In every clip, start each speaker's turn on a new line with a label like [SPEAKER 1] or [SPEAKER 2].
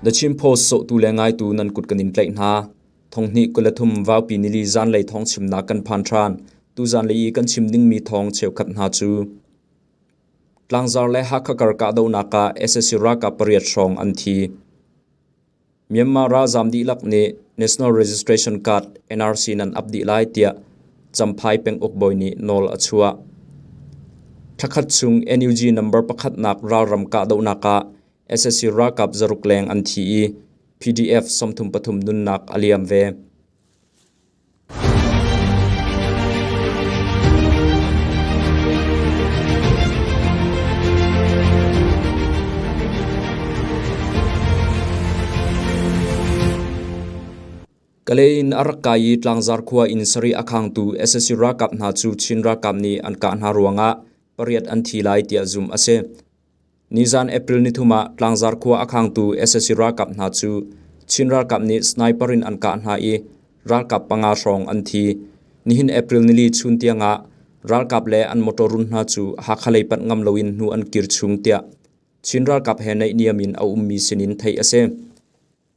[SPEAKER 1] The Chin Post sawhtu le ngaitu nan kut kan in tlaih hna. Thonghnih 23 vaupi nili zanlei thawng chimnak kan phan ṭhan. Tu zanlei i kan chim dingmi thawng cheukhat hna cu Tlangzar le Hakha kar kahdohnak ah sac ralkap pariat hrawng an thi. Myanmar ralzaam dihlak nih National Registration Card NRC nan ap dih lai tiah Champhai penguk bawi nih nawl a chuah. Thlakhat chung NUG number pakhatnak ralram kahdohnak ah sac ralkap zaruk leng an thi i PDF 33 nunnak a liam ve. Kalay in a rak kai i Tlangzar khua inn sarih a khangtu sac ralkap hna cu Chin ralkap nih an kah hna ruangah pariat an thi lai tiah zumh a si. Nizan April nithum ah Tlangzar khua a khangtu sac ralkap hna cu Chin ralkap nih sniper in an kah hna i ralkap panga hrawng an thi. Nihin April nili chun tiangah ralkap le an motor run hna cu Hakha lei panh ngam loin hnu an kir chung tiah Chin ralkap he naihniam in a ummi sinin theih a si.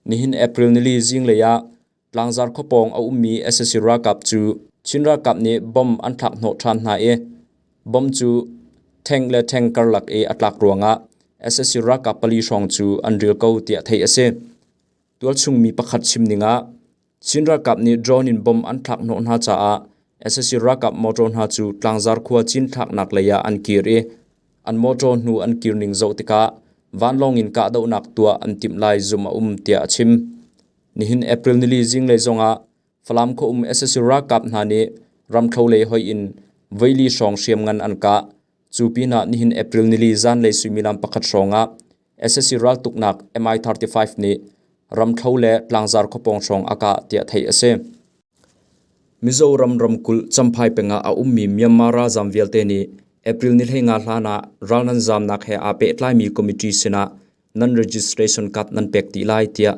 [SPEAKER 1] Nihin April nili zinglei ah Tlangzar khuapawng a ummi sac ralkap cu Chin ralkap nih bomb an thlak hnawh ṭhan hna i bomb cu ṭheng le ṭheng karlak i a tlak ruangah sac ralkap pali hrawng cu an ril ko tiah theih a si. Tualchung mi pakhat chim ning ah Chin ralkap nih drone in bomb an thlak hnawh hna caah sac ralkap motor hna cu Tlangzar khua cinthlaknak lei ah an kir i an motor hnu an kir ning zoh tikah vanlawng in kahdohnak tuah an timh lai zumh a um tiah a chim. Nihin April nili zinglei zongah Falam khuaum sac ralkap hna nih ramthlo lei hoih in voili hrawng hriamngan an kah. Cu pinah nihin April nili zanlei suimilam pakhat hrawngah sac raltuknak Mi-35 nih ramthlo le tlangzar khuapawng hrawng a kah tiah theih a si. Mizoram ramkulh Champhai pengah a ummi Myanmar ralzaam vialte nih April ni 15 hlan ah ral nan zaamnak he aa pehtlaimi committee sinah nan registration card nan pek dih lai tiah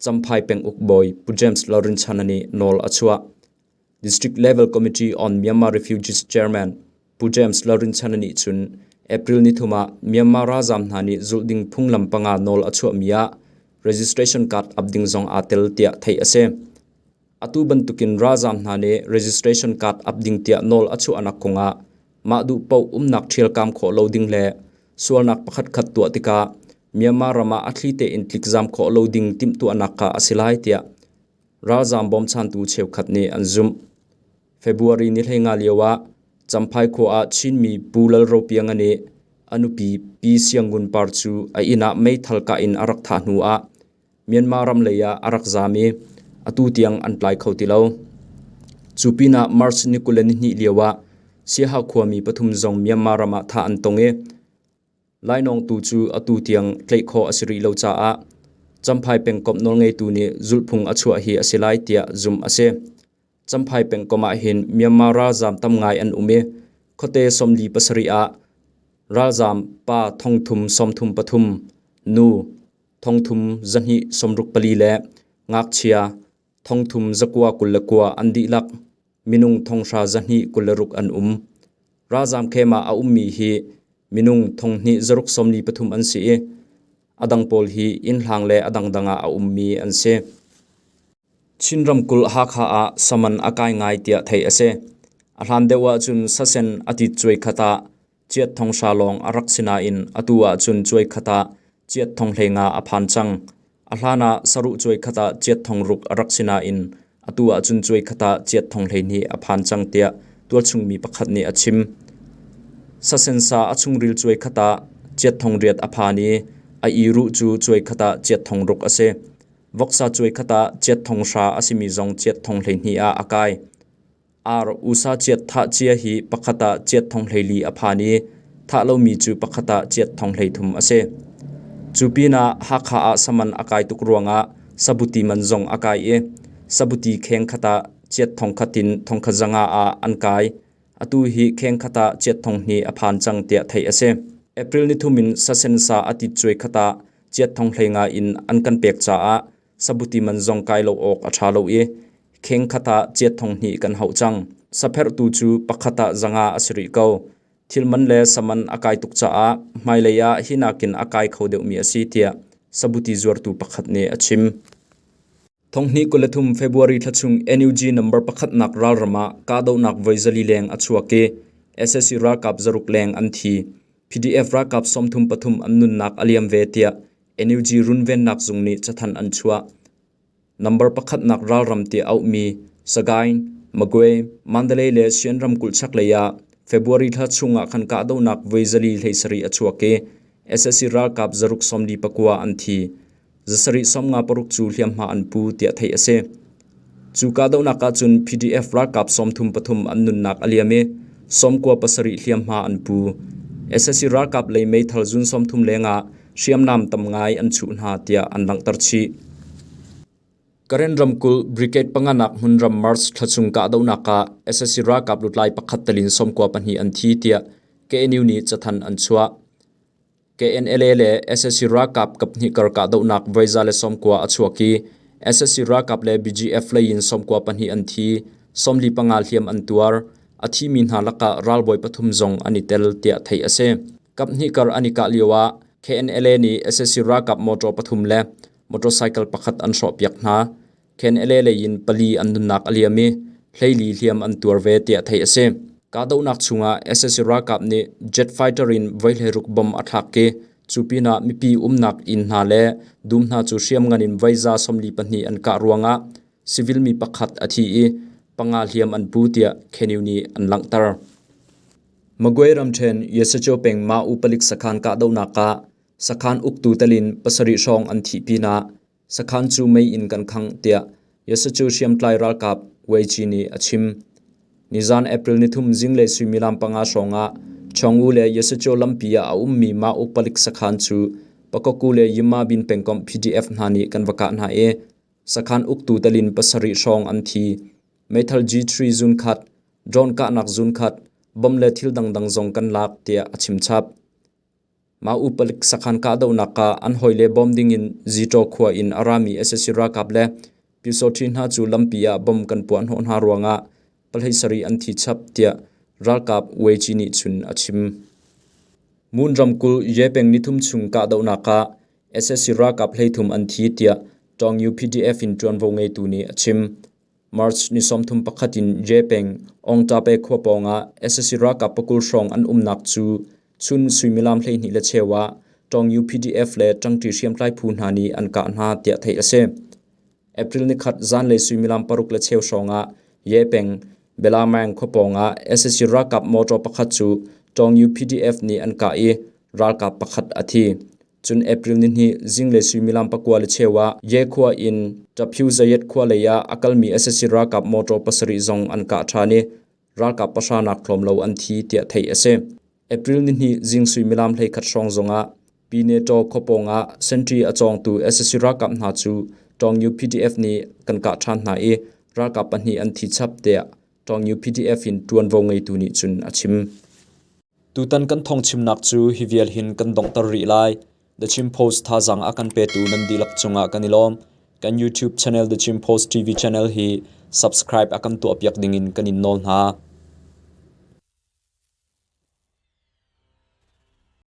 [SPEAKER 1] Champhai penguk bawi Pu James Lalrinchhana nih nawl a chuah. District Level Committee on Myanmar Refugees Chairman Pu James Lalrinchhana nih cun April nithum ah Myanmar ralzaam hna nih zulh ding phunglam panga nawl a chuahmi ah registration card ap ding zong aa tel tiah theih a si. Atu bantukin ralzaam hna nih registration card ap ding tiah nawl a chuahnak kongah mah duh paoh umnak ṭhialkam khawh lo ding le sualnak pakhatkhat tuah tikah Myanmar ram ah a thli tein tlikzam khawh lo ding timhtuahnak kha a si lai tiah ralzaam bawmchantu cheukhat nih an zumh. February ni 15 lio ah Champhai khua ah Chinmi Pu Lal Ro Pianga nih a nupi Pi Siang Ngun Par cu a inn ah meithal kah in a rak thah hnu ah Myanmar ram lei ah a rak zaam i atu tiang an tlai kho ti lo. Cu pinah March ni 22 lio ah Siaha khuami pathum zong Myanmar ram ah thah an tong i lainawngtu cu atu tiang tlaih khawh a si rih lo caah Champhai pengkomh nawlngeitu nih zulhphung a chuah hi a si lai tiah zumh a si. Champhai pengkomh ah hin Myanmar ralzaam tam ngai an um i khuate 47 ah ralzaam pa 333, nu 3264 le ngakchia 3929 an dihlak minung 1226 an um. Ralzaam khem ah a ummi hi minung 2643 an si i a dang pawl hi innhlang le a dangdang ah a ummi an si. Chin ramkulh Hakha ah saman a kai ngai tiah theih a si. A hlan deuh ahcun sasen a tit cuai khat ah chiat thong hra lawng a rak si nain atu ahcun cuai khat ah chiat thong 15 a phan cang. A hlan ah saruh cuai khat ah chiat thong ruk a rak si nain atu ahcun cuai khat ah chiat thong 12 a phan cang tiah tualchung mi pakhat nih a chim. Sasen sa a chungril cuai khat ah chiat thong riat a phan i a i ruh cu cuai khat ah chiat thong ruk a si. Voksa cuai khat ah chiat thong hra a simi zong chiat thong 12 ah a kai. Ar usa chiat thah cia hi pakhat ah chiat thong 14 a phan i thah lomi cu pakhat ah chiat thong 33 a si. Cu pinah Hakha ah saman a kai tuk ruangah sabuti man zong a kai i sabuti kheng khat ah chiat thong khat in thong khat zanga ah an kai. Atu hi kheng khat ah chiat thong hnih a phan cang tiah theih a si. April nithum in sasen sa a tit cuai khat ah chiat thong 15 in an kan pek caah sabuti man zong kai lo awk a ṭha lo i kheng khat ah chiat thong hnih kan hauh cang. Sapherhtu cu pakhat ah zanga a si rih ko. Thil man le saman a kai tuk caah hmailei ah hi nakin a kai kho deuhmi a si tiah sabuti zuartu pakhat nih a chim. Thonghnih 23 February thla chung NUG number pakhatnak ralram ah kahdohnak voi 400 leng a chuak i sac ralkap 600 leng an thi. PDF ralkap 33 an nunnak a liam ve tiah NUG runvennak zung nih cathanh an chuah. Number pakhatnak ralram tiah auhmi Sagaing, Magway, Mandalay le Shan ramkulh chaklei ah February thla chungah khan kahdohnak voi 427 a chuak i sac ralkap 649 an thi. 756 cu hliamhma an pu tiah theih a si. Cu kahdohnak ahcun PDF ralkap 33 an nunnak a liam i 97 hliamhma an pu. Sac ralkap lei meithal zun 30 lengah hriamnam tam ngai an chuh hna tiah an langhter chih. Karen ramkulh Brigade panganak hmunram March thla chung kahdohnak ah sac ralkap lutlai pakhat telin 92 an thi tiah KNU nih cathanh an chuah. KNLA le sac ralkap kaphnih kar kahdohnak voi 190 a chuak i sac ralkap le BGF lei in 92 an thi, 45 hliam an tuar. A thimi hna lakah ralbawi pathum zong an i tel tiah theih a si. Kaphnih kar an i kah lioah KNLA nih sac ralkap motor pathum le motorcycle pakhat an hrawhpiak hna. KNLA lei in pali an nunnak a liam i 14 hliam an tuar ve tiah theih a si. Kahdohnak chungah sac ralkap nih jet fighter in voi 16 bomb a thlak i cu pinah mipi umnak inn hna le dum hna cu hriamngan in voi 42 an kah ruangah civil mi pakhat a thi i panga hliam an pu tiah KNU nih an langhter. Magway ramṭhen Yesacho peng Ma-u palik sakhan kahdohnak ah sakhan uktu telin pasarih hrawng an thih pinah sakhan cu mei in kan khangh tiah Yesacho hriamtlai ralkap YG nih a chim. Nizan April nithum zinglei suimilam panga hrawngah Chongu le Yesacho lampi ah a ummi Ma-u palik sakhan cu Pakokku le Yimabin pengkomh PDF hna nih kan va kah hna i sakhan uktu telin pasarih hrawng an thi. Meithal G3 zun khat, drone kahnak zun khat, bom le thil dangdang zong kan lak tiah a chim chap. Mah upalik sakhan kahdohnak ah an hawile bawm dingin Zitaw khua in a rami sac ralkap le Pyusawṭhi hna cu lampi ah bom kan puah hnawh hna ruangah pahhlei sarih an thi chap tiah ralkap WG nih cun a chim. Mun ramkulh Ye peng nithum chung kahdohnak ah sac ralkap 33 an thi tiah Tawngyu PDF in ṭuanvo ngeitu nih a chim. March ni 31 in Ye peng Ongtape khua pawngah sac ralkap 20 hrawng an umnak cu chun suimilam 12:15 ah Tawngyu PDF le ṭangṭi hriamtlai phu hna nih an kah hna tiah theih a si. April nikhat zanlei suimilam 6:15 hrawngah Ye peng Belamang khua pawngah sac ralkap motor pakhat cu Tawngyu PDF nih an kah i ralkap pakhat a thi. Cun April nihnih zinglei suimilam 9:15 ah Ye khua in Ṭaphiu Zayat khua lei ah a kalmi sac ralkap motor pasarih zong an kah ṭhan i ralkap pahra nak tlawm lo an thi tiah theih a si. April nihnih zing suimilam 11 hrawng zongah Pyine-taw khua pawngah sentry a cawngtu sac ralkap hna cu Tawngyu PDF nih kan kah ṭhan hna i ralkap pahnih an thi chap tiah Tawngyu PDF in ṭuanvo ngeitu nih cun a chim. Tutan kan thawngchimnak cu hi vial hin kan donghter rih lai. The Chin Post thazaang a kan petu nan dihlak cungah kan i lawm. Kan YouTube channel The Chin Post TV channel hi subscribe a kan tuahpiak dingin kan in nawl hna.